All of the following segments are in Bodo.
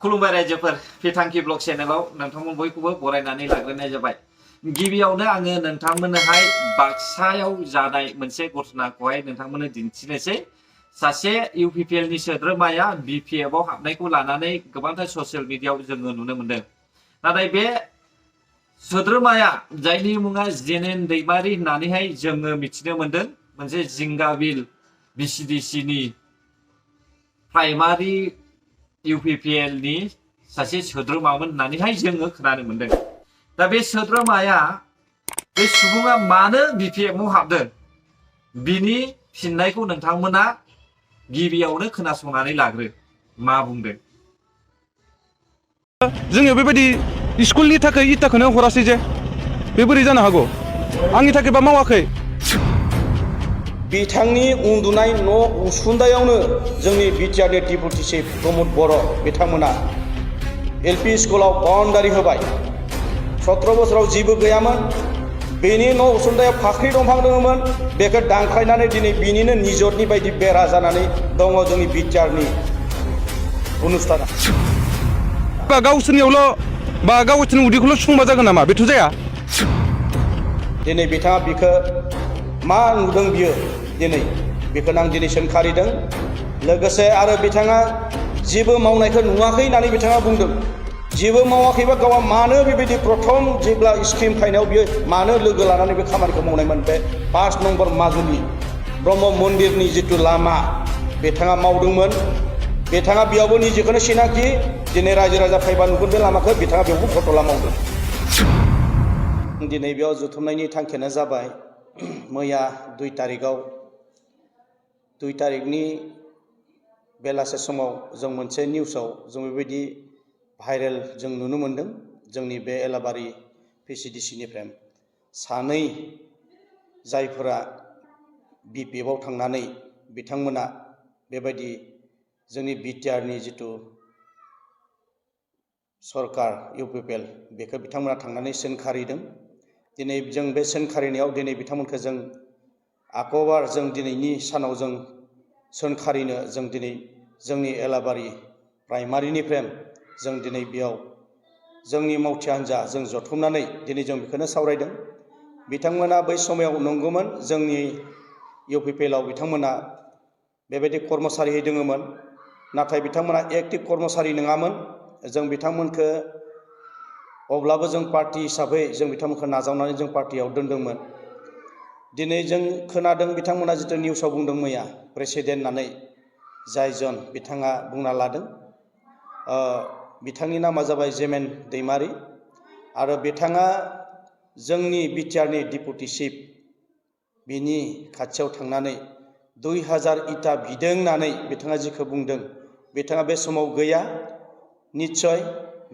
खुलुमबाय रायजोफोर फिथांखि ब्लग चेनेलाव नोंथांमोन बयखौबो बरायनानै लाग्रोनाय जाबाय। गिबियावनो आङो नोंथांमोननोहाय बाक्सायाव जानाय मोनसे घटनाखौहाय नोंथांमोननो दिन्थिनोसै। सासे इउपिपिएल नि सोद्रोमाया बिपिएफ आव हाबनायखौ लानानै गोबांथार ससियेल मिडियायाव जोङो नुनो मोनदों। नाथाय बे सोद्रोमाया जायनि मुङा जेनेन दैमारि होननानैहाय जोङो मिथिनो मोनदों, मोनसे जिंगाबिल बिसिडिसि नि प्राइमारि इउपिपिएल नि सासे सोद्रोमामोन होननानैहाय जोङो खोनानो मोनदों। दा बे सोद्रोमाया बे सुबुङा मानो बिपिएफ आव हाबदों बिनि फिननायखौ नोंथांमोना गिबियावनो खोनासंनानै लाग्रो मा बुंदों। जोङो बेबायदि स्कुलनि थाखाय इटाखौनो हरासै जे बे बोरै जानो हागौ? आंनि थाखायबा मावाखै। बिथांनि उन्दुनाय न' उसुंदायावनो जोंनि बिटिआरनि डेपुटि चिफ प्रमद बर' बिथांमोना एलपि स्कुलाव बाउन्डारि होबाय। 17 बोसोराव जेबो गैयामोन। बेनि न' उसुंदायाव फाख्रि दंफां दङमोन। बेखौ दानख्लायनानै दिनै बिनिनो निजतनि बायदि बेरा जानानै दङ जोंनि बिटिआरनि अनुष्ठाना। गावसोरनियावल' बा गावसोरनि उदैखौल' सुफुंबा जागोन नामा? बेथ' जाया। दिनै बिथाङा बिखौ मा नुदों बियो दिनै बेखौनो आं दिनै सोंखारिदों। लोगोसे आरो बिथाङा जेबो मावनायखौ नुवाखै होननानै बिथाङा बुंदों। जेबो मावाखैबा गावहा मानो बेबायदि प्रथम जेब्ला स्किम फायनायाव बियो मानो लोगो लानानै बे खामानिखौ मावनायमोन? बे 5 नम्बर माजुलि ब्रह्म मन्दिरनि जिथु लामा बिथाङा मावदोंमोन। बिथाङा बेयावबो निजेखौनो सिनाखि दिनै रायजो राजा फैबा नुगोन बे लामाखौ बिथाङा बेयावबो फट'ला मावदों। दिनै बेयाव जुथुमनायनि थांखियानो जाबाय मैया 2 तारिखनि बेलासे समाव जों मोनसे निउसाव जों बेबायदि भाइरेल जों नुनो मोनदों। जोंनि बे एलाबारि पिसिडिसिनिफ्राय सानै जायफोरा बिपिएफ आव थांनानै बिथांमोना बेबायदि जोंनि बिटिआरनि जिथु सरकार इउपिपिएल बेखौ बिथांमोना थांनानै सोंखारिदों। दिनै जों बे सोंखारिनायाव दिनै बिथांमोनखौ जों आकबार जों दिनैनि सानाव जों सोंखारिनो जों दिनै जोंनि एलाबारि प्राइमारिनिफ्राय जों दिनै बेयाव जोंनि मावथि हान्जा जों जथुमनानै दिनै जों बेखौनो सावरायदों। बिथांमोना बै समाव नंगौमोन जोंनि इउपिपिएल आव बिथांमोना बेबायदि कर्मसारि दङमोन। नाथाय बिथांमोना एक्टिभ कर्मसारि नङामोन। जों बिथांमोनखौ अब्लाबो जों पार्टी हिसाबै जों बिथांमोनखौ नाजावनानै जों पार्टीयाव दोनदोंमोन। दिनै जों खोनादों बिथांमोना जिथु निउसाव बुंदों मैया प्रेसिडेन्ट होननानै जायजन बिथाङा बुंना लादों। बिथांनि नामा जाबाय जेनेन दैमारि आरो बिथाङा जोंनि बिटिआरनि डेपुटि चिफ बिनि खाथियाव थांनानै 2000 इटा बिदों होननानै बिथाङा जिखौ बुंदों बिथाङा बे समाव गैया। निस्सय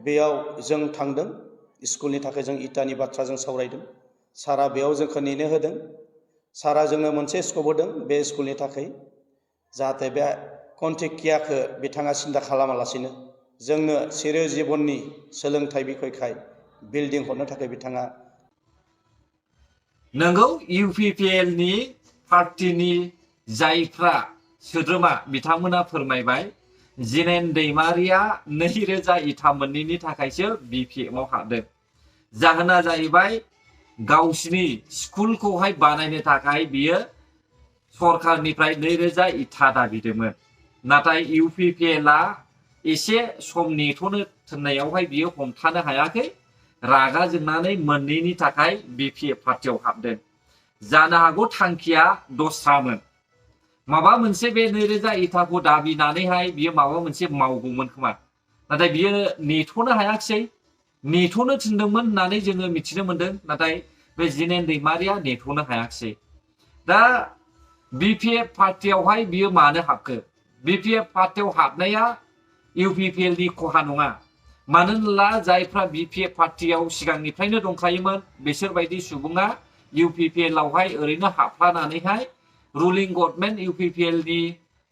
बेयाव जों थांदों। स्कुलनि थाखाय जों इटानि बाथ्रा जों सावरायदों। सारा बेयाव जोंखौ नेनो होदों। सारा जोंनो मोनसे स्कप होदों बे स्कुलनि थाखाय जाहाथे बे कन्टेकियाखौ बिथाङा सिन्था खालामालासिनो जोंनो सिरो जिबननि सोलोंथाइ बिखयखाय बिल्डिं हरनो थाखाय बिथाङा नंगौ इउपिपिएल नि पार्टीनि जायफ्रा सोद्रोमा बिथांमोना फोरमायबाय जेनेन दैमारिया 2000 इटा मोनैनि थाखायसो बिपिएफ आव हाबदों। जाहोना जाहैबाय गावसिनि स्कुलखौहाय बानायनो थाखाय बियो सरकारनिफ्राय 2000 इटा दाबिदोंमोन। नाथाय इउपिपिएल आ एसे सम नेथ'नो थिननायावहाय बियो हमथानो हायाखै। रागा जोंनानै मोननैनि थाखाय बिपिएफ पार्टीयाव हाबदों। जानो हागौ थांखिया दस्रामोन। माबा मोनसे बे 2000 इटाखौ दाबिनानैहाय बियो माबा मोनसे मावगौमोन खोमा। नाथाय बियो नेथ'नो हायाखिसै। नेथ'नो थिनदोंमोन होननानै जोङो मिथिनो मोनदों। नाथाय बे जेनेन दैमारिया नेथ'नो हायाखिसै। दा बिपिएफ पार्टीयावहाय बियो मानो हाबखो? बिपिएफ पार्टीयाव हाबनाया इउपिपिएल नि खहा नङा। मानो होनब्ला जायफ्रा बिपिएफ पार्टीयाव सिगांनिफ्रायनो दंखायोमोन बिसोरबायदि सुबुङा इउपिपिएल आवहाय ओरैनो हाबफानानैहाय रुलिं गभर्नमेन्ट इउपिपिएल नि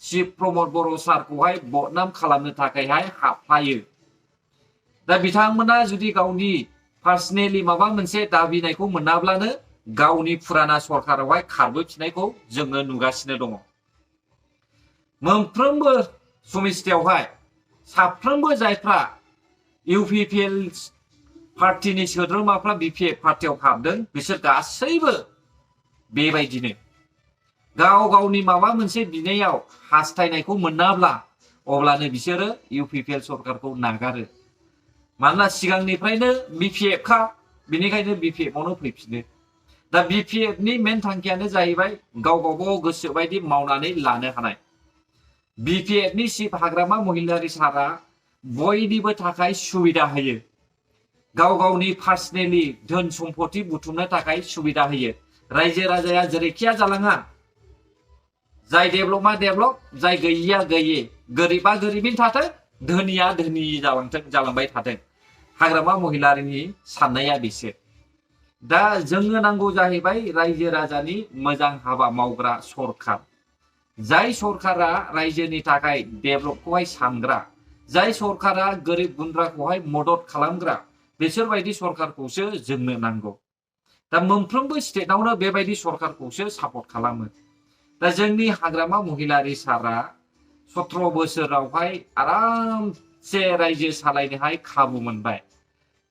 चिफ प्रमद बर' सारखौहाय बदनाम खालामनो थाखायहाय हाबफायो। दा बिथांमोना जुदि गावनि पार्सनेलि माबा मोनसे दाबिनायखौ मोनाब्लानो गावनि फुराना सरकारावहाय खारबोफिननायखौ जोङो नुगासिनो दङ। मोनफ्रोमबो समिस्थियावहाय साफ्रोमबो जायफ्रा इउपिपिएल पार्टीनि सोद्रोमाफ्रा बिपिएफ पार्टीयाव हाबदों बिसोर गासैबो बेबायदिनो गाव गावनि माबा मोनसे बिनायाव हास्थायनायखौ मोनाब्ला अब्लानो बिसोरो इउपिपिएल सरकारखौ नागारो मानोना सिगांनिफ्रायनो बिपिएफखा बेनिखायनो बिपिएफआवनो फैफिनो दा बिपिएफनि मेन थांखियानो जाहैबाय गाव गावबागाव गोसो बायदि मावनानै लानो हानाय बिपिएफनि चिफ हाग्रामा महिलारि सारा बयनिबो थाखाय सुबिदा होयो गाव गावनि पार्सनेलि धोन सम्पति बुथुमनो थाखाय सुबिदा होयो रायजो राजाया जेरैखिया जालाङा जाय डेभलपआ डेभलप जाय गैयिया गैयि गोरिबा गोरिबैनो थाथों धोनिया धोनि जालांबाय थाथों हाग्रामा महिलारिनि साननाया बिसोर दा जोंनो नांगौ जाहैबाय रायजो राजानि मोजां हाबा मावग्रा सरकार जाय सरकारा रायजोनि थाखाय डेभलपखौहाय सानग्रा जाय सरकारा गोरिब गुन्द्राखौहाय मदद खालामग्रा बिसोरबायदि सरकारखौसो जोंनो नांगौ दा मोनफ्रोमबो स्टेटआवनो बेबायदि सरकारखौसो सापर्ट खालामो दा जोंनि हाग्रामा महिलारि सारा 17 बोसोरावहाय आरामसे रायजो सालायनोहाय खाबु मोनबाय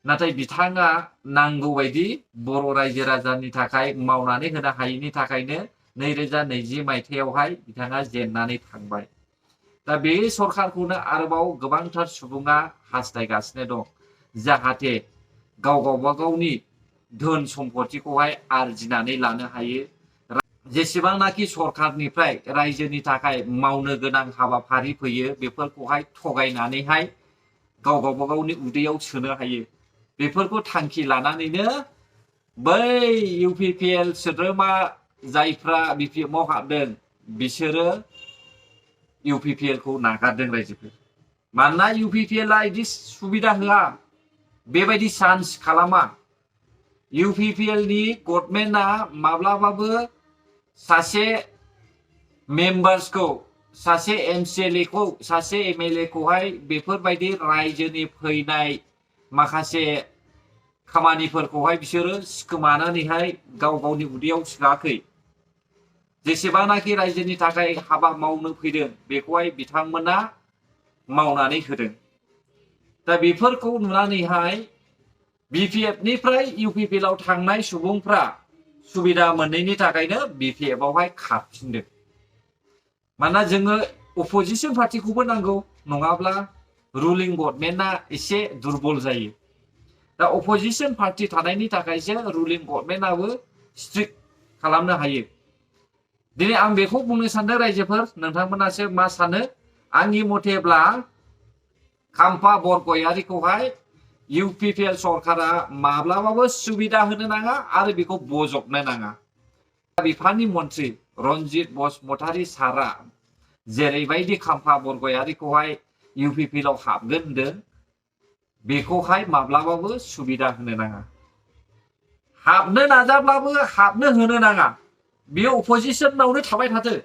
नाथाय बिथाङा नांगौ बायदि बर' रायजो राजानि थाखाय मावनानै होनो हायैनि थाखायनो 2020 मायथाइयावहाय बिथाङा जेननानै थांबाय दा बे सरकारखौनो आरोबाव गोबांथार सुबुङा हास्थायगासिनो दं जाहाथे गावबागावनि धोन सम्पतिखौहाय आरजिनानै लानो हायो जेसेबांनाखि सरकारनिफ्राय रायजोनि थाखाय मावनो गोनां हाबाफारि फैयो बेफोरखौहाय थगायनानैहाय गावबागावनि उदैयाव सोनो हायो बेफोरखौ थांखि लानानैनो बै इउपिपिएल सोद्रोमा जायफ्रा बिपिएफआव हाबदों बिसोरो इउपिपिएलखौ नागारदों रायजोफोर मानोना इउपिपिएलआ बिदि सुबिदा होआ बेबायदि चान्स खालामा इउपिपिएलनि गभर्नमेन्टआ माब्लाबाबो सासे मेम्बार्सखौ सासे एमसिएलएखौ सासे एमएलएखौहाय बेफोरबायदि रायजोनि फैनाय माखासे खामानिफोरखौहाय बिसोरो सिखोमानानैहाय गाव गावनि उदैयाव सोआखै जेसेबांनाखि रायजोनि थाखाय हाबा मावनो फैदों बेखौहाय बिथांमोना मावनानै होदों दा बेफोरखौ नुनानैहाय बिपिएफनिफ्राय इउपिपिएलआव थांनाय सुबुंफ्रा सुबिदा मोनैनि थाखायनो बिपिएफआवहाय खारफिनदों मानोना जोङो अपोजिशन पार्टिखौबो नांगौ नङाब्ला रुलिं गभर्नमेन्टआ एसे दुरबल जायो दा अपोजिशन पार्टी थानायनि थाखायसो रुलिं गभर्नमेन्टआबो स्ट्रिक्ट खालामनो हायो दिनै आं बेखौ बुंनो सानदों रायजोफोर नोंथांमोनासो मा सानो आंनि मथेब्ला खाम्फा बरगयारिखौहाय इउपिपिएल सरकारा माब्लाबाबो सुबिदा होनो नाङा आरो बेखौ बजबनो नाङा बिफाननि मन्त्रि रन्जित बसुमतारी सारा जेरैबायदि खाम्फा बरगयारिखौहाय इउपिपिएलआव हाबगोन होनदों बेखौहाय माब्लाबाबो सुबिदा होनो नाङा हाबनो नाजाब्लाबो हाबनो होनो नाङा बेयो अपोजिशनावनो थाबाय थाथों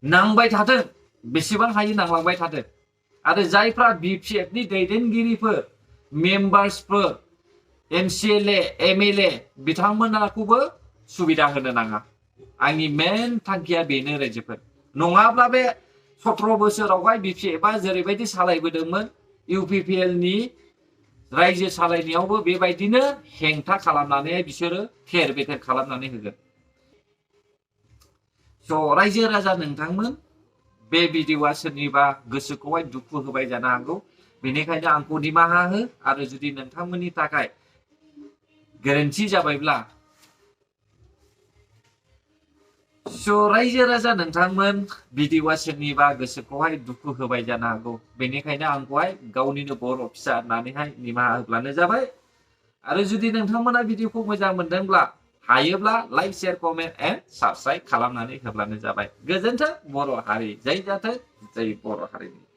नांबाय थाथों बेसेबां हायो नांलांबाय थाथों आरो जायफ्रा बिपिएफनि दैदेनगिरिफोर मेम्बार्सफोर एमसिएलए एमएलए बिथांमोनखौबो सुबिदा होनो नाङा आंनि मेन थांखिया बेनो रायजोफोर नङाब्ला बे 17 बोसोरावहाय बिपिएफआ जेरैबायदि सालायबोदोंमोन इउपिपिएलनि रायजो सालायनायावबो बेबायदिनो हेंथा खालामनानै बिसोरो थेर बेथेर खालामनानै होगोन स' रायजो राजा नोंथांमोन बे भिडिअआ सोरनिबा गोसोखौहाय दुखु होबाय जानो हागौ बेनिखायनो आंखौ निमाहा हो आरो जुदि नोंथांमोननि थाखाय गोरोन्थि जाबायब्ला स' रायजो राजा नोंथांमोन भिडिअआ सोरनिबा गोसोखौहाय दुखु होबाय जानो हागौ बेनिखायनो आंखौहाय गावनिनो बर' फिसा होननानैहाय निमाहा होब्लानो जाबाय आरो जुदि नोंथांमोना भिडिअखौ मोजां मोनदोंब्ला हायोब्ला like share comment and subscribe खालामनानै होब्लानो जाबाय गोजोन्थों बर' हारि जय जाथों जय बर' हारिनि